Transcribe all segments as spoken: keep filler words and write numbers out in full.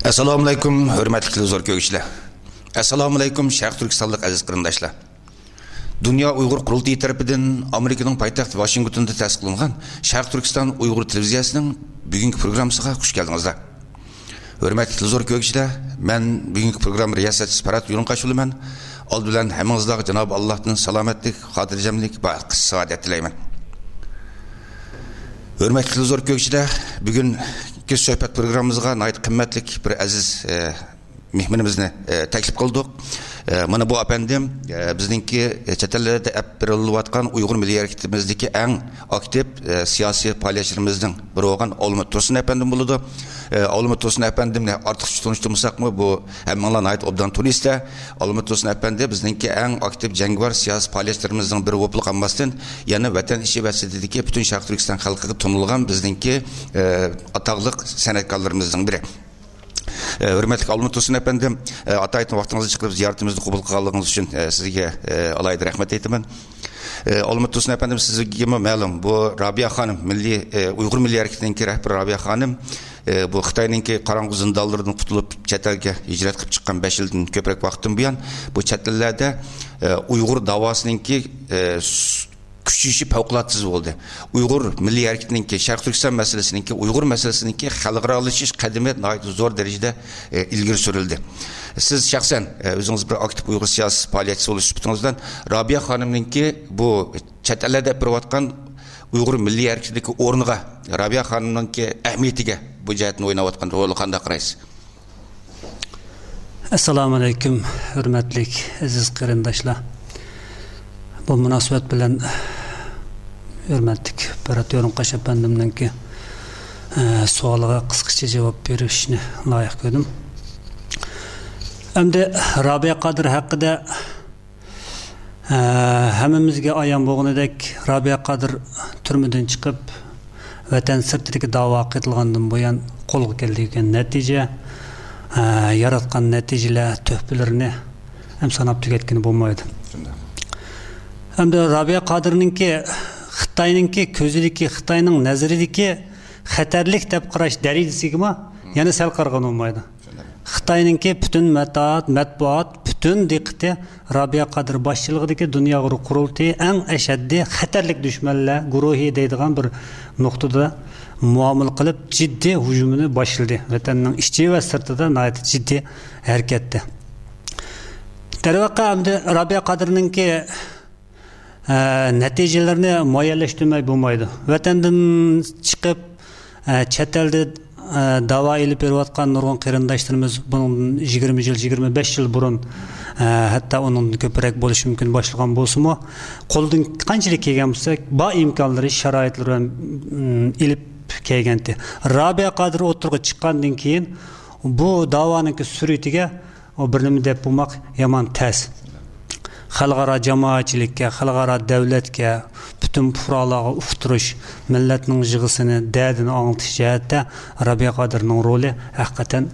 ئەسسالامۇئەلەيكۇم، ھۆرمەتلىك تېلېۋىزور كۆرگۈچىلەر. ئەسسالامۇئەلەيكۇم، شەرقىي تۈركىستانلىق ئەزىز قېرىنداشلار. دۇنيا ئۇيغۇر قۇرۇلتىيى تەرىپىدىن ئامېرىكىنىڭ پايتەختى ۋاشىنگتوندا تەسىس قىلىنغان شەرقىي تۈركىستان ئۇيغۇر تېلېۋىزىيەسىنىڭ بۈگۈنكى پروگراممىسىغا خۇش كەلدىڭىزلەر. ھۆرمەتلىك تېلېۋىزور كۆرگۈچىلەر، مەن بۈگۈنكى پروگرامما رىياسەتچىسى پەرھات يۇرۇنقاش بولىمەن. ئالدى بىلەن ھەممىڭىزلارغا جانابى ئاللاھتىن سالامەتلىك، خاتىرجەملىك، بايلىق، سائادەت تىلەيمەن. ھۆرمەتلىك تېلېۋىزور كۆرگۈچىلەر، بۈگۈنكى سۆھبەت پروگراممىمىزغا ناھايىتى قىممەتلىك بىر ئەزىز، ئە، مېھمىنىمىزنى، ئە، تەكلىپ قىلدۇق. ئە، مانا بۇ ئەپەندىم، ئە، بىزنىڭكى، ئە، چەت ئەللەردە ئەپ بېرىلىۋاتقان ئۇيغۇر مىللىي ھەرىكىتىمىزدىكى ئەڭ ئاكتىپ، ئە، سىياسىي پائالىيەتچىلىرىمىزنىڭ بىرى بولغان ئالىمۇت تۇرسۇن ئەپەندىم بولىدۇ. ئە، ئالىمۇت تۇرسۇن ئەپەندىمنى ئارتۇقچە تونۇشتۇرمىساقمۇ، بۇ ھەممىڭلار ناھايىتى ئوبدان تونۇيسىلەر. ئالىمۇت تۇرسۇن ئەپەندى بىزنىڭكى ئەڭ ئاكتىپ جەڭگىۋار سىياسىي پائالىيەتچىلىرىمىزنىڭ بىرى بولۇپلا قالماستىن، يەنە ۋەتەن ئىچى ۋە سىرتىدىكى پۈتۈن شەرقىي تۈركىستان خەلقىگە تونۇلغان بىزنىڭكى، ئە، ئاتاقلىق سەنئەتكارلىرىمىزنىڭ بىرى. ئە، ھۆرمەتلىك ئالىمۇت تۇرسۇن ئەپەندىم، ئە، ئاتايىتىن ۋاقتىڭىزنى چىقىرىپ زىيارىتىمىزنى قوبۇل قىلغانلىقىڭىز ئۈچۈن، ئە، سىزگە، ئە، ئالاھىدە رەھمەت ئېيتىمەن. ئە، ئالىمۇت تۇرسۇن ئەپەندىم، سىزگىمۇ مەلۇم، بۇ رابىيە خانىم، مىللىي، ئە، ئۇيغۇر مىللىي ھەرىكىتىنىڭكى رەھبىرى رابىيە خانىم، ئە، بۇ خىتاينىڭكى قاراڭغۇ زىندانلىرىدىن قۇتۇلۇپ، چەت ئەلگە ھىجرەت قىلىپ چىققان بەش يىلدىن كۆپرەك ۋاقىتتىن بۇيان، بۇ چەت ئەللەردە، ئە، ئۇيغۇر داۋاسىنىڭكى، ئە، س-، كۈچىيىشى پەۋقۇلئاددە تېز بولدى. ئۇيغۇر مىللىي ھەرىكىتىنىڭكى، شەرقىي تۈركىستان مەسىلىسىنىڭكى، ئۇيغۇر مەسىلىسىنىڭكى خەلقئارالىشىش قەدىمى ناھايىتى زور دەرىجىدە، ئە، ئىلگىرى سۈرۈلدى. سىز شەخسەن، ئە، ئۆزىڭىز بىر ئاكتىپ ئۇيغۇر سىياسىي پائالىيەتچىسى بولۇش سۈپىتىڭىز بىلەن رابىيە خانىمنىڭكى بۇ چەت ئەللەردە ئېلىپ بېرىۋاتقان ئۇيغۇر مىللىي ھەرىكىتىدىكى ئورنىغا، رابىيە خانىمنىڭكى ئەھمىيىتىگە، بۇ جەھەتتىن ئويناۋاتقان رولىغا قانداق قارايسىز؟ ئەسسالامۇئەلەيكۇم، ھۆرمەتلىك ئەزىز قېرىنداشلار. بۇ مۇناسىۋەت بىلەن ھۆرمەتلىك پەرھات يورۇنقاش ئەپەندىمنىڭكى، ئە، سوئالىغا قىسقىچە جاۋاب بېرىشنى لايىق كۆردۈم. ئەمدى رابىيە قادىر ھەققىدە، ئە، ھەممىمىزگە ئايان بولغىنىدەك، رابىيە قادىر تۈرمىدىن چىقىپ، ۋەتەن سىرتىدىكى داۋاغا قېتىلغاندىن بۇيان قولغا كەلگەن نەتىجە، ئە، ياراتقان نەتىجىلەر، تۆھپىلىرىنى ھەم ساناپ تۈگەتكىلى بولمايدۇ. شۇنداق. ئەمدى رابىيە قادىرنىڭكى خىتاينىڭكى كۆزىدىكى، خىتاينىڭ نەزىرىدىكى خەتەرلىك دەپ قاراش دەرىجىسىگىمۇ يەنە سەل قارىغىلى بولمايدۇ. شۇنداق. خىتاينىڭكى پۈتۈن مەتبۇئات، مەتبۇئات پۈتۈن دىققىتى رابىيە قادىر باشچىلىقىدىكى دۇنيا ئۇيغۇر قۇرۇلتىيى ئەڭ ئەشەددىي خەتەرلىك دۈشمەنلەر گۇرۇھى دەيدىغان بىر نۇقتىدا مۇئامىلە قىلىپ، جىددىي ھۇجۇمىنى باشلىدى. ۋەتەننىڭ ئىچى ۋە سىرتىدا ناھايىتى جىددىي ھەرىكەتتە. دەرۋەقە، ئەمدى رابىيە قادىرنىڭكى، ئە، نەتىجىلىرىنى مۇئەييەنلەشتۈرمەي بولمايدۇ. ۋەتەندىن چىقىپ، ئە، چەت ئەلدە، ئە، داۋا ئېلىپ بېرىۋاتقان نۇرغۇن قېرىنداشلىرىمىز بۇنىڭدىن يىگىرمە يىل، يىگىرمە بەش يىل بۇرۇن، ئە، ھەتتا ئۇنىڭدىن كۆپرەك بولۇشى مۇمكىن، باشلىغان بولسىمۇ، قولىدىن قانچىلىك كەلگەن بولسا، بار ئىمكانلىرى، شارائىتلىرى بىلەن، ئىم، ئېلىپ كەلگەنتى. رابىيە قادىر ئوتتۇرىغا چىققاندىن كېيىن، بۇ داۋانىڭكى سۈرئىتىگە ئۇ بىر نېمە دەپ بولماق يامان تەس. خەلقئارا جامائەتچىلىككە، خەلقئارا دۆلەتكە، پۈتۈن پۇقرالارغا ئۇقتۇرۇش، مىللەتنىڭ يىغىسىنى، دەردىنى ئاڭلىتىش جەھەتتە رابىيە قادىرنىڭ رولى ھەقىقەتەن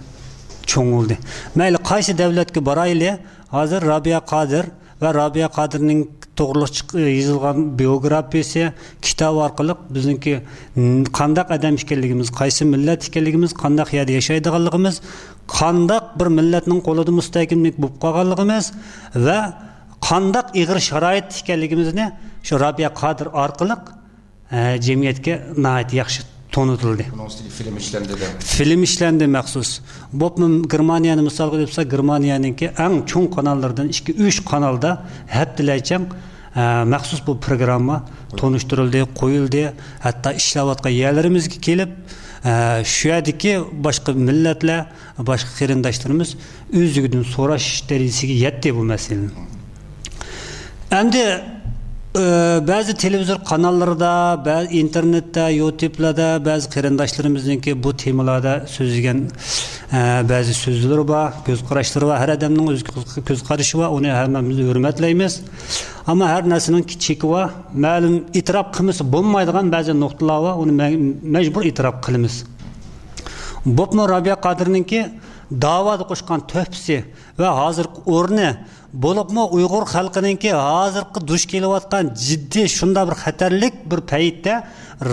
چوڭ بولدى. مەيلى قايسى دۆلەتكە بارايلى، ھازىر رابىيە قادىر ۋە رابىيە قادىرنىڭ توغرىلىق چىق-، يېزىلغان بىيوگرافىيىسى، كىتابى ئارقىلىق بىزنىڭكى ن-، قانداق ئادەم ئىكەنلىكىمىز، قايسى مىللەت ئىكەنلىكىمىز، قانداق يەردە ياشايدىغانلىقىمىز، قانداق بىر مىللەتنىڭ قولىدا مۇستەھكەملىك بولۇپ قالغانلىقىمىز ۋە قانداق ئېغىر شارائىتتا ئىكەنلىكىمىزنى شۇ رابىيە قادىر ئارقىلىق، ئە، جەمئىيەتكە ناھايىتى ياخشى تونۇتۇلدى. بۇنىڭ ئۈستىگە فىلىم ئىشلەندى دە. فىلىم ئىشلەندى مەخسۇس. بولۇپمۇ گېرمانىيەنى مىسالغا ئېلىپ ئالساق، گېرمانىيەنىڭكى ئەڭ چوڭ قاناللىرىدىن ئىككى، ئۈچ قانالدا ھەپتىلەرچە، ئە، مەخسۇس بۇ پروگرامما تونۇشتۇرۇلدى، قويۇلدى. ھەتتا ئىشلەۋاتقان يەرلىرىمىزگە كېلىپ، ئە، شۇ يەردىكى باشقا مىللەتلەر، باشقا قېرىنداشلىرىمىز ئۆزلۈكىدىن سوراش دەرىجىسىگە يەتتى بۇ مەسىلىنىڭ. ئەمدى، ئە، بەزى تېلېۋىزور قاناللىرىدا، بەزى ئىنتېرنېتتا، يۇتۇبلاردا بەزى قېرىنداشلىرىمىزنىڭكى بۇ تېمىلاردا سۆزلىگەن، ئە، بەزى سۆزلىرى بار، كۆز قاراشلىرى بار. ھەر ئادەمنىڭ ئۆز كۆز قارىشى بار، ئۇنى ھەممىمىز ھۆرمەتلەيمىز. ئەمما ھەر نەرسىنىڭ چېكى بار. مەلۇم ئېتىراپ قىلمىسا بولمايدىغان بەزى نۇقتىلار بار، ئۇنى مە-، مەجبۇر ئېتىراپ قىلىمىز. بولۇپمۇ رابىيە قادىرنىڭكى داۋادا قوشقان تۆھپىسى ۋە ھازىرقى ئورنى، بولۇپمۇ ئۇيغۇر خەلقىنىڭكى ھازىرقى دۇچ كېلىۋاتقان جىددىي شۇنداق بىر خەتەرلىك بىر پەيتتە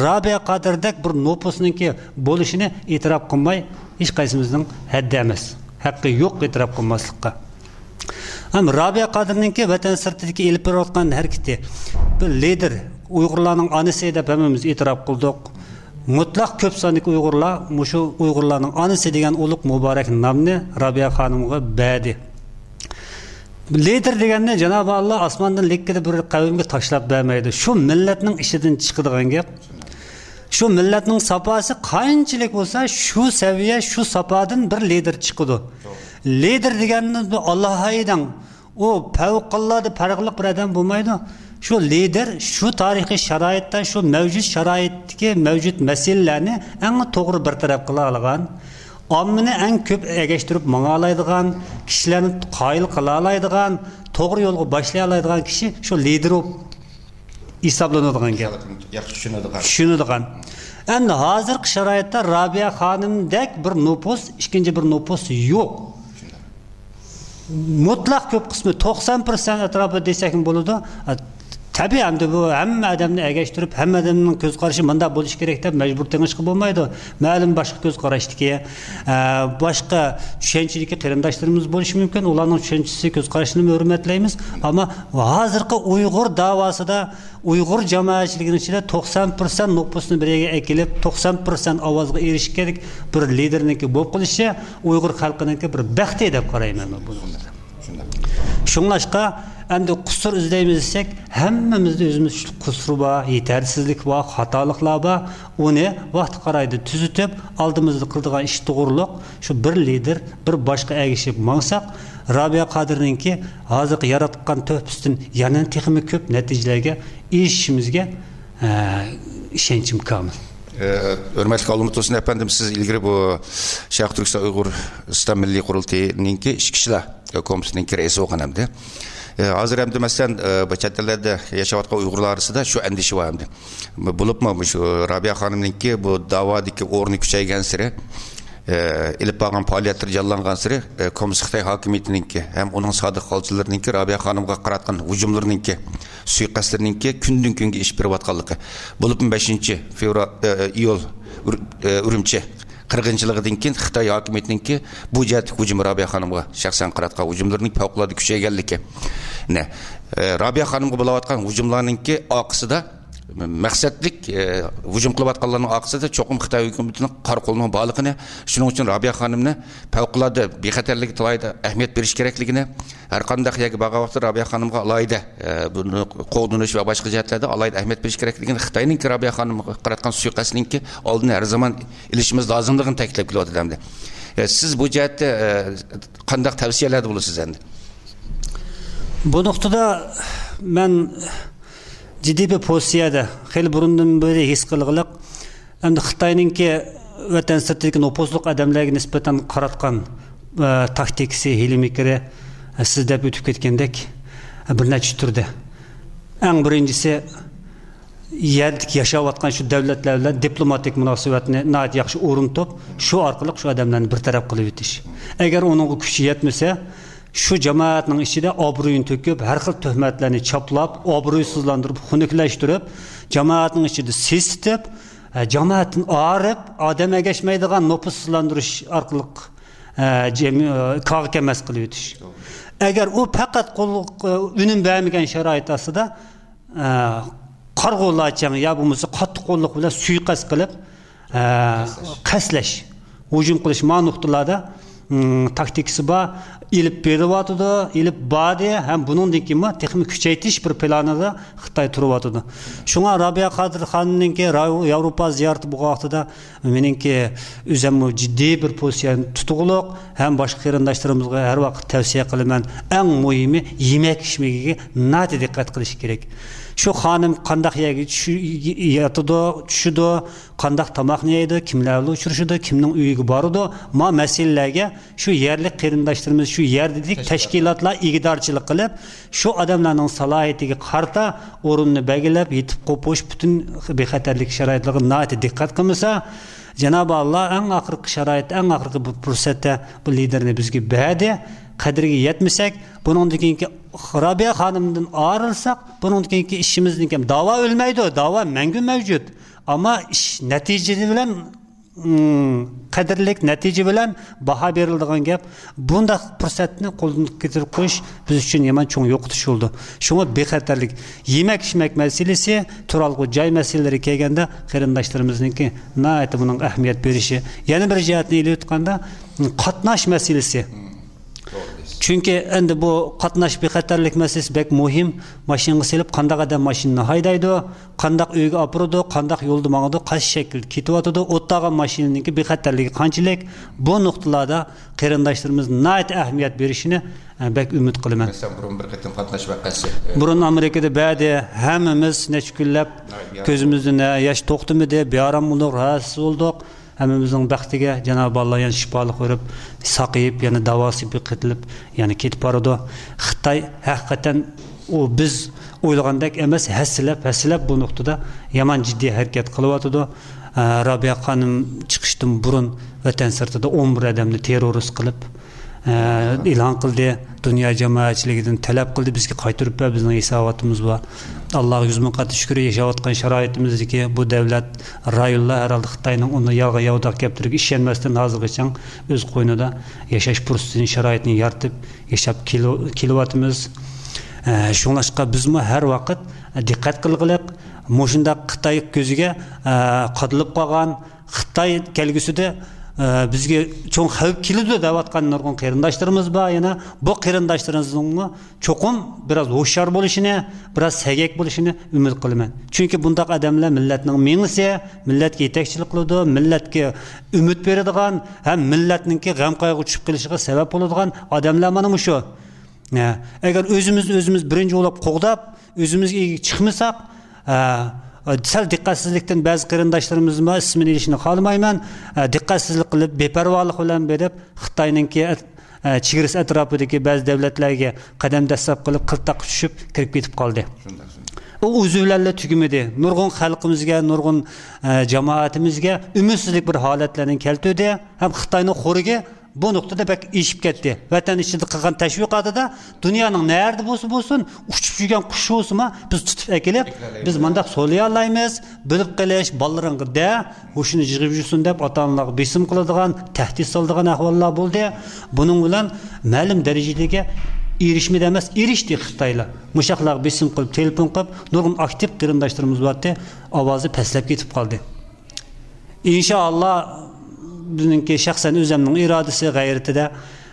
رابىيە قادىردەك بىر نوپۇسنىڭكى بولۇشىنى ئېتىراپ قىلماي ھېچقايسىمىزنىڭ ھەددى ئەمەس، ھەققى يوق ئېتىراپ قىلماسلىققا. ھەم رابىيە قادىرنىڭكى ۋەتەن سىرتىدىكى ئېلىپ بېرىۋاتقان ھەرىكىتى، بىر لىدېر، ئۇيغۇرلارنىڭ ئانىسى دەپ ھەممىمىز ئېتىراپ قىلدۇق. مۇتلەق كۆپ ساندىكى ئۇيغۇرلار مۇشۇ ئۇيغۇرلارنىڭ ئانىسى دېگەن ئۇلۇغ مۇبارەك نامنى رابىيە خانىمغا بەردى. لىدېر دېگەننى جانابى ئاللا ئاسماندىن لىككىدە بىر قەۋمگە تاشلاپ بەرمەيدۇ. شۇ مىللەتنىڭ ئىچىدىن چىقىدىغان گەپ. شۇ مىللەتنىڭ ساپاسى قانچىلىك بولسا، شۇ سەۋىيە، شۇ ساپادىن بىر لىدېر چىقىدۇ. لىدېر دېگەننى ئاللاھايدىڭ، ئۇ پەۋقۇلئاددە پەرقلىق بىر ئادەم بولمايدۇ. شۇ لىدېر شۇ تارىخىي شارائىتتا، شۇ مەۋجۇت شارائىتتىكى مەۋجۇت مەسىلىلەرنى ئەڭ توغرا بىر تەرەپ قىلا ئالغان، ئاممىنى ئەڭ كۆپ ئەگەشتۈرۈپ ماڭالايدىغان، كىشىلەرنى قايىل قىلالايدىغان، توغرا يولغا باشلايالايدىغان كىشى شۇ لىدېر بولۇپ ھېسابلىنىدىغان گەپ. خەلقنى ياخشى چۈشىنىدىغان. چۈشىنىدىغان. ئەمدى ھازىرقى شارائىتتا رابىيە خانىمدەك بىر نوپۇس، ئىككىنچى بىر نوپۇس يوق. مۇتلەق كۆپ قىسمى، توقسان پىرسەنت ئەتراپىدا دېسەكمۇ بولىدۇ. تەبىئىي، ئەمدى بۇ ھەممە ئادەمنى ئەگەشتۈرۈپ، ھەممە ئادەمنىڭ كۆز قارىشى مۇنداق بولۇشى كېرەك دەپ مەجبۇر تېڭىشقا بولمايدۇ. مەلۇم باشقا كۆز قاراشتىكى، ئە، باشقا چۈشەنچىدىكى قېرىنداشلىرىمىز بولۇشى مۇمكىن. ئۇلارنىڭ چۈشەنچىسى، كۆز قارىشىنىمۇ ھۆرمەتلەيمىز. ئەمما ھازىرقى ئۇيغۇر داۋاسىدا ئۇيغۇر جامائەتچىلىكىنىڭ ئىچىدە توقسان پىرسەنت نوپۇسنى بىر يەرگە ئەكېلىپ، توقسان پىرسەنت ئاۋازغا ئېرىشكەن بىر لىدېرنىڭكى بولۇپ قېلىشى ئۇيغۇر خەلقىنىڭكى بىر بەختى دەپ قارايمەن مەن بۇنى. شۇنداق. شۇڭلاشقا، ئەمدى قۇسۇر ئىزدەيمىز دېسەك، ھەممىمىزدە ئۆزىمىزچىلىك قۇسۇرى بار، يېتەرسىزلىك بار، خاتالىقلار بار. ئۇنى ۋاقتى قارايدا تۈزىتىپ، ئالدىمىزدا قىلىدىغان ئىش توغرۇلۇق، شۇ بىر لىدېر، بىر باشقا ئەگىشىپ ماڭساق، رابىيە قادىرنىڭكى ھازىرقى ياراتقان تۆھپىسىدىن يەنە تېخىمۇ كۆپ نەتىجىلەرگە ئېرىشىشىمىزگە، ئە، ئىشەنچىم كامىل. ئە، ھۆرمەتلىك ئابلىمىت ھۇسېن ئەپەندىم، سىز ئىلگىرى بۇ شەرقىي تۈركىستان ئۇيغۇرىستان مىللىي قۇرۇلتىيىنىڭكى ئىچكى ئىشلار كومىتېتىنىڭكى رەئىسى بولغان ئەمدى. ئە، ھازىر ئەمدى مەسىلەن، ئە، بۇ چەت ئەللەردە ياشاۋاتقان ئۇيغۇرلار ئارىسىدا شۇ ئەندىشە بار ئەمدى. بولۇپمۇ مۇشۇ رابىيە خانىمنىڭكى بۇ داۋادىكى ئورنى كۈچەيگەنسېرى، ئە، ئېلىپ بارغان پائالىيەتلىرى جانلانغانسېرى، ئە، كوممۇنىست خىتاي ھاكىمىيىتىنىڭكى ھەم ئۇنىڭ سادىق قالچىلىرىنىڭكى رابىيە خانىمغا قاراتقان ھۇجۇملىرىنىڭكى، سۇيىقەستلىرىنىڭكى كۈندىن كۈنگە ئېشىپ بېرىۋاتقانلىقى. بولۇپمۇ بەشىنچى فېۋرال، ئە، ئىيۇل ئۈر-، ئە، ئۈرۈمچى قىرغىنچىلىقىدىن كېيىن خىتاي ھاكىمىيىتىنىڭكى بۇ جەھەتتىكى ھۇجۇمى، رابىيە خانىمغا شەخسەن قاراتقان ھۇجۇملىرىنىڭ پەۋقۇلئاددە كۈچەيگەنلىكى. نە، ئە، رابىيە خانىمغا بولۇۋاتقان ھۇجۇملارنىڭكى ئارقىسىدا مەقسەتلىك، ئە، ھۇجۇم قىلىۋاتقانلارنىڭ ئارقىسىدا چوقۇم خىتاي ھۆكۈمىتىنىڭ قارا قولىنىڭ بارلىقىنى، شۇنىڭ ئۈچۈن رابىيە خانىمنى پەۋقۇلئاددە بىخەتەرلىكى ئالاھىدە ئەھمىيەت بېرىش كېرەكلىكىنى، ھەر قانداق يەرگە بارغان ۋاقىتتا رابىيە خانىمغا ئالاھىدە، ئە، بۇنى قوغدىنىش ۋە باشقا جەھەتلەردە ئالاھىدە ئەھمىيەت بېرىش كېرەكلىكىنى، خىتاينىڭكى رابىيە خانىمغا قاراتقان سۇيىقەستنىڭكى ئالدىنى ھەر زامان ئېلىشىمىز لازىملىقىنى تەكىتلەپ كېلىۋاتىدۇ ئەمدى. ئە، سىز بۇ جەھەتتە، ئە، قانداق تەۋسىيەلەردە بولىسىز ئەمدى؟ بۇ نۇقتىدا مەن جىددىي بىر پوزىتسىيەدە، خېلى بۇرۇندىن بېرى ھېس قىلغىلىق، ئەمدى خىتاينىڭكى ۋەتەن سىرتىدىكى نوپۇزلۇق ئادەملەرگە نىسبەتەن قاراتقان، ئە، تاكتىكىسى، ھىيلە-مىكرى، ئە، سىز دەپ ئۆتۈپ كەتكەندەك، ئە، بىر نەچچە تۈردە. ئەڭ بىرىنچىسى، يەردىكى ياشاۋاتقان شۇ دۆلەتلەر بىلەن دىپلوماتىك مۇناسىۋەتنى ناھايىتى ياخشى ئورنىتىپ، شۇ ئارقىلىق شۇ ئادەملەرنى بىر تەرەپ قىلىۋېتىش. ئەگەر ئۇنىڭغا كۈچى يەتمىسە، شۇ جامائەتنىڭ ئىچىدە ئابرۇيىنى تۆكۈپ، ھەر خىل تۆھمەتلەرنى چاپلاپ، ئابرۇيسىزلاندۇرۇپ، خۇنۈكلەشتۈرۈپ، جامائەتنىڭ ئىچىدە سېسىتىپ، ئە، جامائەتتىن ئايرىپ، ئادەم ئەگەشمەيدىغان نوپۇسسىزلاندۇرۇش ئارقىلىق، ئە، جەم-، ئە، كاغا كەمەس قىلىۋېتىش. ئەگەر ئۇ پەقەت قوللۇق، ئە، ئۈنۈم بەرمىگەن شارائىت ئاستىدا، ئە، قارىغۇلارچە يا بولمىسا قاتتىق قوللۇق بىلەن سۇيىقەست قىلىپ، ئە، قەستلەش، ھۇجۇم قىلىش، ما نۇقتىلاردا، ئىم، تاكتىكىسى بار، ئېلىپ بېرىۋاتىدۇ، ئېلىپ باردى ھەم بۇنىڭدىن كېيىنمۇ تېخىمۇ كۈچەيتىش بىر پىلانىدا خىتاي تۇرۇۋاتىدۇ. شۇڭا رابىيە قادىر خانىمنىڭكى رايو-، ياۋروپا زىيارىتى بولغان ۋاقتىدا مېنىڭكى ئۆزۈممۇ جىددىي بىر پوزىتسىيەنى تۇتقۇلۇق ھەم باشقا قېرىنداشلىرىمىزغا ھەر ۋاقىت تەۋسىيە قىلىمەن. ئەڭ مۇھىمى يېمەك ئىچمىكىگە ناھايىتى دىققەت قىلىش كېرەك. شۇ خانىم قانداق يەرگە چۈشۈ-، ياتىدۇ، چۈشىدۇ، قانداق تاماقنى يەيدۇ، كىملەر بىلەن ئۇچرىشىدۇ، كىمنىڭ ئۆيىگە بارىدۇ، ما مەسىلىلەرگە شۇ يەرلىك قېرىنداشلىرىمىز، شۇ يەردىكى تەشكىلاتلار ئىگىدارچىلىق قىلىپ، شۇ ئادەملەرنىڭ سالاھىيىتىگە قارىتا ئورۇننى بەلگىلەپ، يېتىپ قوپۇش، پۈتۈن بىخەتەرلىك شارائىتلىرىغا ناھايىتى دىققەت قىلمىسا، جانابى ئاللا ئەڭ ئاخىرقى شارائىت، ئەڭ ئاخىرقى بۇ پۇرسەتتە بۇ لىدېرنى بىزگە بەردى. قەدرىگە يەتمىسەك، بۇنىڭدىن كېيىنكى رابىيە خانىمدىن ئايرىلساق، بۇنىڭدىن كېيىنكى ئىشىمىزدىن كېيىن داۋا ئۆلمەيدۇ، داۋا مەڭگۈ مەۋجۇت. ئەمما ئىش نەتىجىسى بىلەن، ئىم، قەدىرلىك نەتىجە بىلەن باھا بېرىلىدىغان گەپ. بۇنداق پۇرسەتنى قولدىن كەچۈرۈپ قويۇش بىز ئۈچۈن يامان چوڭ يوقىتىش بولىدۇ. شۇڭا بىخەتەرلىك، يېمەك-ئىچمەك مەسىلىسى، تۇرالغۇ جاي مەسىلىلىرى كەلگەندە قېرىنداشلىرىمىزنىڭكى ناھايىتى بۇنىڭغا ئەھمىيەت بېرىشى. يەنە بىر جەھەتنى ئېلىۋېتقاندا، قاتناش مەسىلىسى. چۈنكى ئەمدى بۇ قاتناش بىخەتەرلىك مەسىلىسى بەك مۇھىم. ماشىنىغا سېلىپ، قانداق ئادەم ماشىنىنى ھايدايدۇ، قانداق ئۆيگە ئاپىرىدۇ، قانداق يولدا ماڭىدۇ، قايسى شەكىلدە كېتىۋاتىدۇ، ئوتتاغان ماشىنىنىڭكى بىخەتەرلىكى قانچىلىك، بۇ نۇقتىلاردا قېرىنداشلىرىمىز ناھايىتى ئەھمىيەت بېرىشىنى، ئە، بەك ئۈمىد قىلىمەن. مەسىلەن، بۇرۇن بىر قېتىم قاتناش ۋەقەسى. بۇرۇن ئامېرىكىدا بەردى، ھەممىمىز نەچچە كۈنلەپ كۆزىمىزدىن، ھە، ياش توختىمىدى، بىئارام بولدۇق، راھەتسىز بولدۇق. ھەممىمىزنىڭ بەختىگە جانابى ئاللا يەنە شىپالىق بېرىپ، ساقىيىپ، يەنە داۋاسى بىر قېتىلىپ، يەنە كېتىپ بارىدۇ. خىتاي ھەقىقەتەن ئۇ بىز ئويلىغاندەك ئەمەس، ھەسسىلەپ، ھەسسىلەپ بۇ نۇقتىدا يامان جىددىي ھەرىكەت قىلىۋاتىدۇ. ئە، رابىيە خانىم چىقىشتىن بۇرۇن ۋەتەن سىرتىدا ئون بىر ئادەمنى تېررورىست قىلىپ، ئە، ئېلان قىلدى. دۇنيا جامائەتچىلىكىدىن تەلەپ قىلدى، بىزگە قايتۇرۇپ بەر، بىزنىڭ ھېساباتىمىز بار. ئاللاغا يۈز مىڭ قېتى شۈكۈر، ياشاۋاتقان شارائىتىمىزدىكى بۇ دۆلەت، رايونلار ھەر ھالدا خىتاينىڭ ئۇنى يالغان ياۋىداق كەپتىرىگە ئىشەنمەستىن ھازىرغىچە ئۆز قوينىدا ياشاش پۇرسىتىنى، شارائىتىنى يارىتىپ ياشاپ كېلىۋ-، كېلىۋاتىمىز. ئە، شۇڭلاشقا بىزمۇ ھەر ۋاقىت دىققەت قىلغىلىق، مۇشۇنداق خىتاي كۆزىگە، ئە، قادىلىپ قالغان، خىتاي كەلگۈسىدە، ئە، بىزگە چوڭ خەۋپ كېلىدۇ دەۋاتقان نۇرغۇن قېرىنداشلىرىمىز بار. يەنە بۇ قېرىنداشلىرىمىزنىڭمۇ چوقۇم بىراز ھوشيار بولۇشىنى، بىراز سەگەك بولۇشىنى ئۈمىد قىلىمەن. چۈنكى بۇنداق ئادەملەر مىللەتنىڭ مېڭىسى، مىللەتكە يېتەكچىلىك قىلىدۇ، مىللەتكە ئۈمىد بېرىدىغان ھەم مىللەتنىڭكى غەم-قايغۇغا چۈشۈپ قېلىشىغا سەۋەب بولىدىغان ئادەملەر مانا مۇشۇ. ھە، ئەگەر ئۆزىمىزنى ئۆزىمىز بىرىنچى بولۇپ قوغداپ، ئۆزىمىزگە ئىگە چىقمىساق، ھە، سەل دىققەتسىزلىكتىن بەزى قېرىنداشلىرىمىزمۇ ئىسمىنى ئېلىشنى خالىمايمەن، ھە، دىققەتسىزلىك قىلىپ، بىپەرۋالىق بىلەن بېرىپ، خىتاينىڭكى، ھە، چېگرىسى ئەتراپىدىكى بەزى دۆلەتلەرگە قەدەم دەسسەپ قىلىپ، قىلتاققا چۈشۈپ، كىرىپ كېتىپ قالدى. شۇنداق، شۇنداق. ئۇ ئۆزى بىلەنلا تۈگىمىدى. نۇرغۇن خەلقىمىزگە، نۇرغۇن، ھە، جامائىتىمىزگە ئۈمىدسىزلىك بىر ھالەتلەرنى كەلتۈردى ھەم خىتاينىڭ خورىكى بۇ نۇقتىدا بەك ئېشىپ كەتتى. ۋەتەن ئىچىدە قىلغان تەشۋىقاتىدا دۇنيانىڭ نەرىدە بولسا بولسۇن، ئۇچۇپ يۈرگەن قۇش بولسىمۇ، بىز تۇتۇپ ئەكېلىپ، بىز مانداق سولىيالايمىز، بىلىپ قېلىش، بالىلىرىڭغا دە، ھوشىنى يىغىپ يۈرسۇن دەپ، ئاتا-ئانىلارغا بېسىم قىلىدىغان، تەھدىت سالىدىغان ئەھۋاللار بولدى. بۇنىڭ بىلەن مەلۇم دەرىجىدىكى ئېرىشمىدى ئەمەس، ئېرىشتى خىتايلار. مۇشاقلارغا بېسىم قىلىپ، تېلېفون قىلىپ، نۇرغۇن ئاكتىپ قېرىنداشلىرىمىز بارتى، ئاۋازى پەسلەپ كېتىپ قالدى. ئىنشائاللا، بىزنىڭكى شەخسەن ئۆزۈمنىڭ ئىرادىسى، غەيرىتىدە،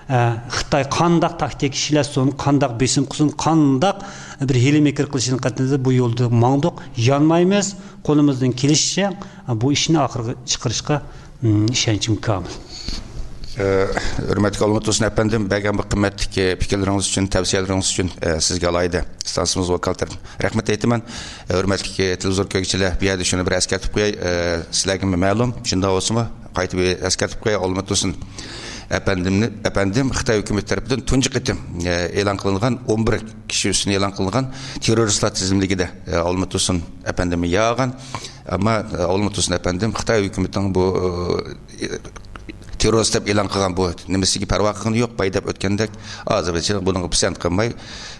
ئە، خىتاي قانداق تاكتىكا ئىشلەتسۇن، قانداق بېسىم قىلسۇن، قانداق بىر ھىيلە-مىكىر قىلىشىنى قەتئىي بۇ يولدا ماڭدۇق، يانمايمىز. قولىمىزدىن كېلىشىچە بۇ ئىشنى ئاخىرغا چىقىرىشقا، ئىم، ئىشەنچىم كامىل. ئە، ھۆرمەتلىك ئالىمۇتۇسۇن ئەپەندىم، بەرگەن بۇ قىممەتلىك، ئە، پىكىرلىرىڭىز ئۈچۈن، تەۋسىيەلىرىڭىز ئۈچۈن، ئە، سىزگە ئالاھىدە ئىستانسىمىز ۋوكال تەرىپىدىن رەھمەت ئېيتىمەن. ھۆرمەتلىك تېلېۋىزور كۆرگۈچىلەر، بۇ يەردە شۇنى بىر ئەسكەرتىپ قوياي. ئە، سىلەرگىمۇ مەلۇم، شۇنداق بولسىمۇ، قايتا بىر ئەسكەرتىپ قوياي، ئالىمۇتۇسۇن ئەپەندىمنى، ئەپەندىم خىتاي ھۆكۈمىتى تەرىپىدىن تۇنجى قېتىم، ئە، ئېلان قىلىنغان، ئون بىر كىشى ئۈستىدىن ئېلان قىلىنغان تېررورىستلار تىزىملىكىدە، ئە، ئالىمۇتۇسۇن ئەپەندىمنى ياغان. ئەمما، ئە، ئالىمۇتۇسۇن ئەپەندىم خىتاي ھۆكۈمىتىنىڭ بۇ، ئە، تېررورىست دەپ ئېلان قىلغان بۇ نېمىسىگە پەرۋا قىلغىنى يوق. بايا دەپ ئۆتكەندەك، ئازغىنىچە بۇنىڭغا پىسەنت قىلماي،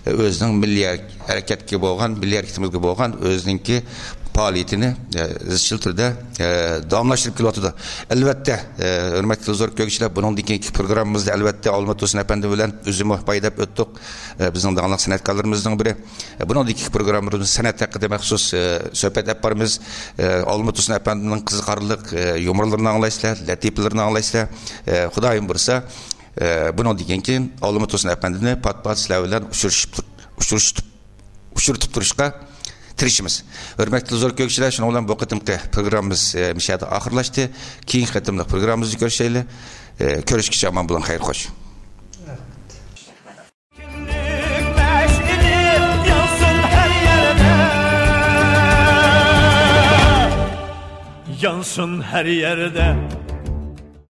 ئۆزىنىڭ مىللىي ھەرىكەتكە بولغان، مىللىي ھەرىكىتىمىزگە بولغان ئۆزىنىڭكى پائالىيىتىنى، ئە، ئىزچىل تۈردە، ئە، داۋاملاشتۇرۇپ كېلىۋاتىدۇ. ئەلۋەتتە، ئە، ھۆرمەتلىك تېلېۋىزور كۆرگۈچىلەر، بۇنىڭدىن كېيىنكى پروگراممىمىزدا، ئەلۋەتتە، ئالىمۇتۇسۇن ئەپەندى بىلەن ئۆزىمۇ بايا دەپ ئۆتتۇق، ئە، بىزنىڭ داڭلىق سەنئەتكارلىرىمىزنىڭ بىرى. بۇنىڭدىكى پروگراممىمىزدا سەنئەت ھەققىدە مەخسۇس، ئە، سۆھبەت ئېلىپ بارىمىز. ئە، ئالىمۇتۇسۇن ئەپەندىمنىڭ قىزىقارلىق، ئە، يۇمۇرلىرىنى ئاڭلايسىلەر، لەتىپىلىرىنى ئاڭلايسىلەر. ئە، خۇدايىم بۇيرۇسا، ئە، بۇنىڭدىن كېيىن ئالىمۇتۇسۇن ئەپەندىنى پات-پات سىلەر بىلەن ئۇچرىشىپ تۇر-، ئۇچرىشىپ، ئۇچرىتىپ تۇرۇشقا تىرىشىمىز. ھۆرمەتلىك تېلېۋىزور كۆرگۈچىلەر، شۇنىڭ بىلەن بۇ قېتىمقى پروگراممىمىز، ئە، مۇشۇ يەردە ئاخىرلاشتى. كېيىنكى قېتىملىق پروگراممىمىزدا كۆرۈشەيلى. ئە، كۆرۈشكىچە ئامان بولۇڭ، خەير خوش. كىملىك مەشئىلى يانسۇن ھەر يەردە. يانسۇن ھەر يەردە